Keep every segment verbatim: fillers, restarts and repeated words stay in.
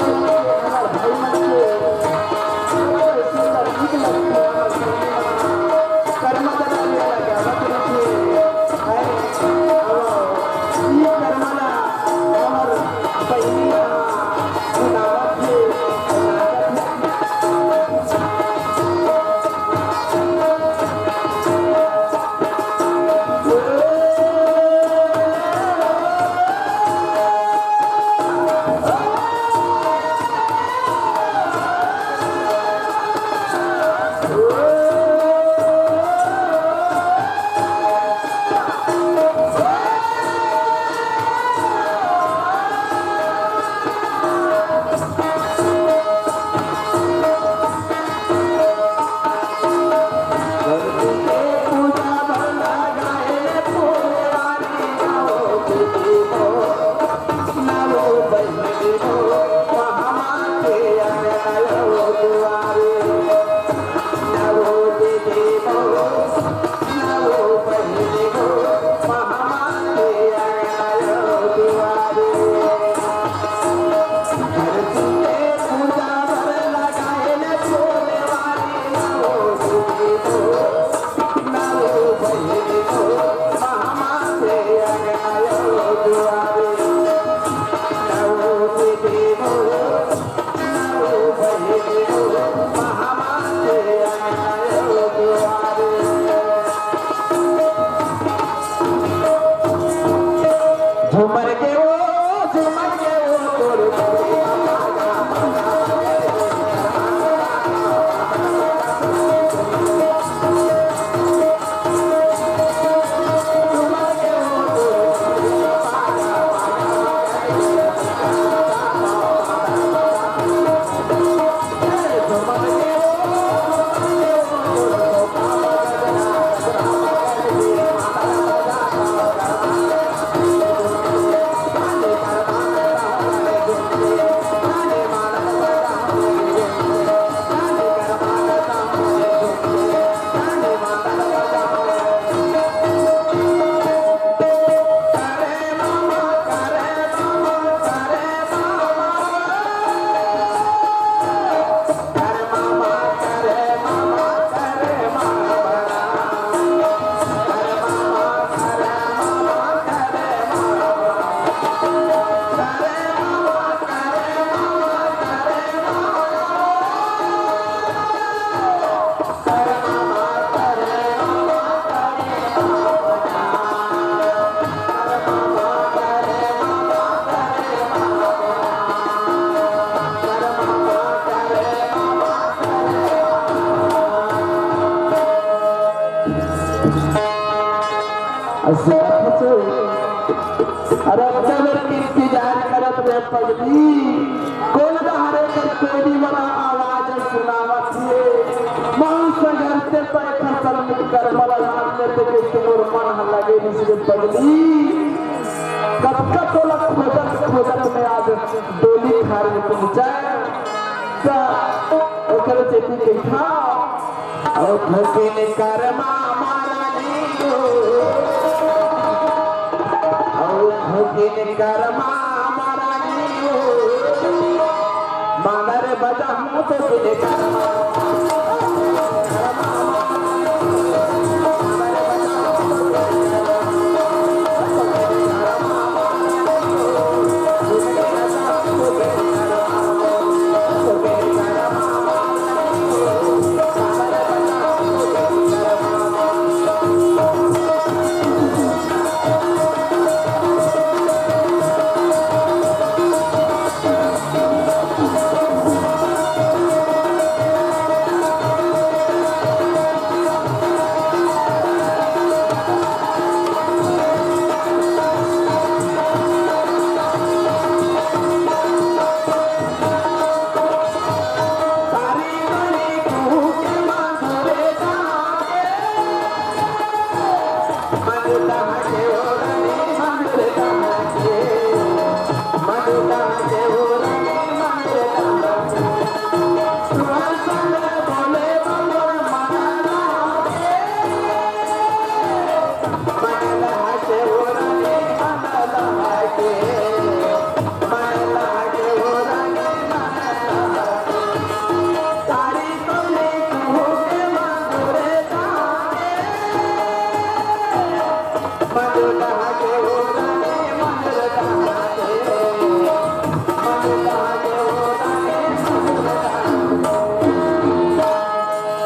हमर भाई मन के बड़ सुंदर गीत लगथे, हमर संगी मन ह कर्मा ददा ले लगावत रहिथे। हाय, अब ई कर्मा ला हमर बहिनी ह सुनावत हे, नाचत हे। झूमर के ओ, झूमर के ओ, तोर अइसे बात हे तो। अरे, अब जब इंतजार करत रहे पगली, कोन डहरे कर कोई वाला आवाज सुनावत हे। मन संघरते पै फसल मुख कर मला नाम लेते के मोर मन ह लगे रिहिस रे पगली। कतका तोला खोजत खोजत में आज डोली खार में पहुंचा। त ओकर सेती कहिथा, ओ भगिन करमा मारा नी हो, ओ भगिन करमा मारा नी हो, मांदर बजा हूँ तो भगिन करमा।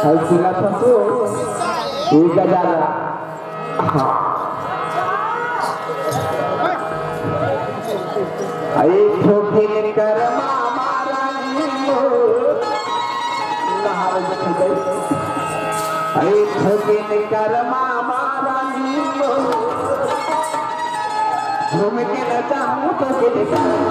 अउ सुनत हस तो, ए गजाला। हाँ। एक ठोकिन करमा मारा नीलो। नहावे के ठोके। एक ठोकिन करमा मारा नीलो। झूम के नचाऊं तो के देखा।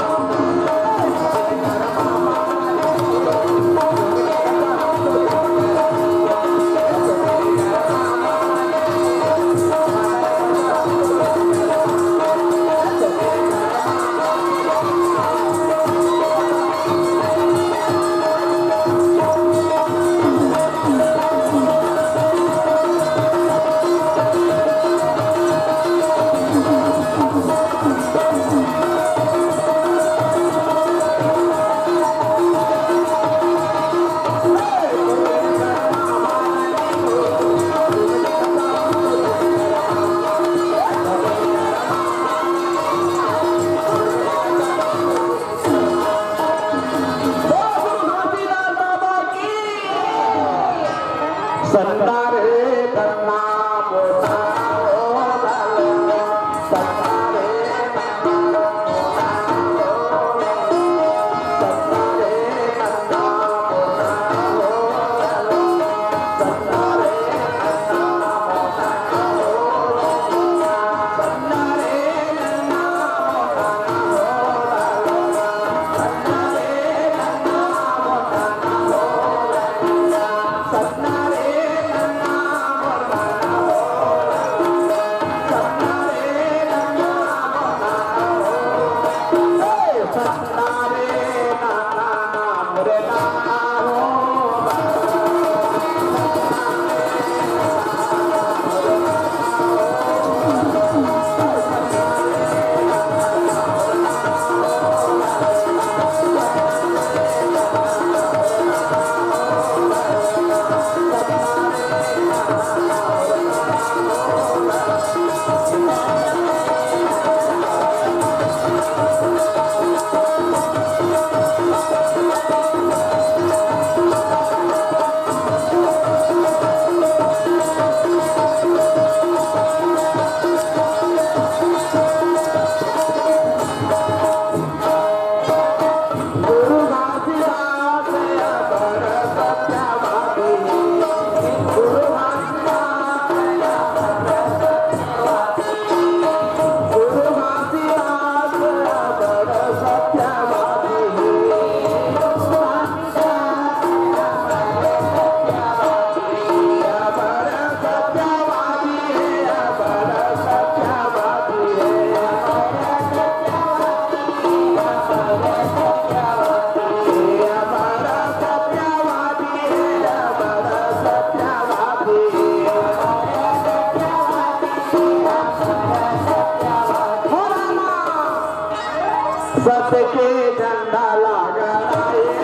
सत्य के झंडा लहराए।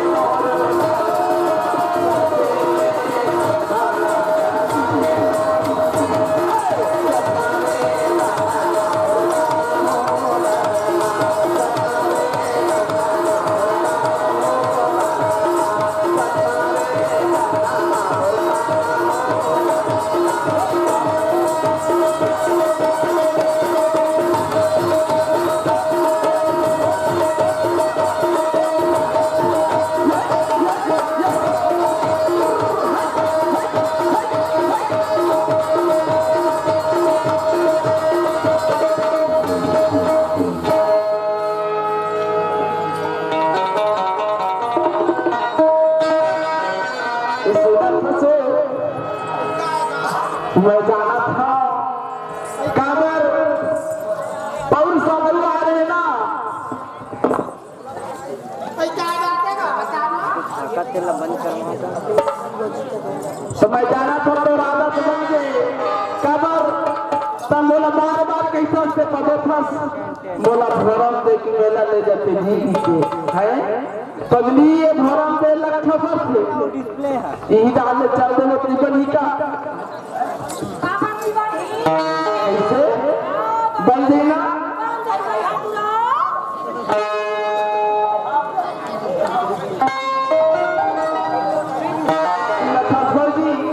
मैं जानत हंव, काबर पौर सब आ रहे ना। तो मैं जानत हंव तोर आदत बन गे, काबर त मोला बार-बार कहिथस ते पदोथस, मोला भोरम दे के मेला ले जाते जी के, हैं? पगली ये भोरम दे लग ठोकर से। यही डाल ले चल देना तू बनी का। कइसे? बंदी ना? लखन जी,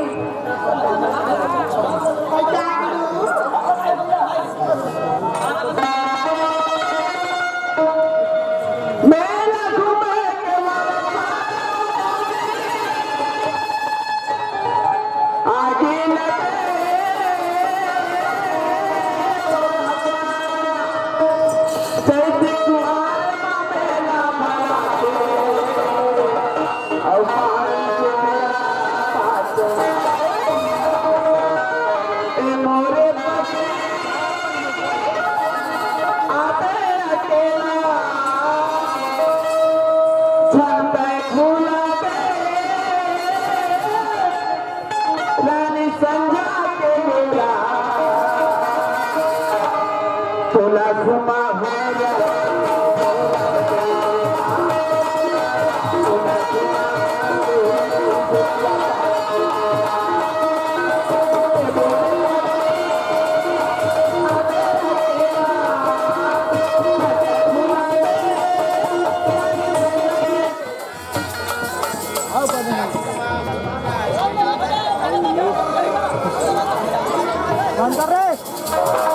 बंद कर रे।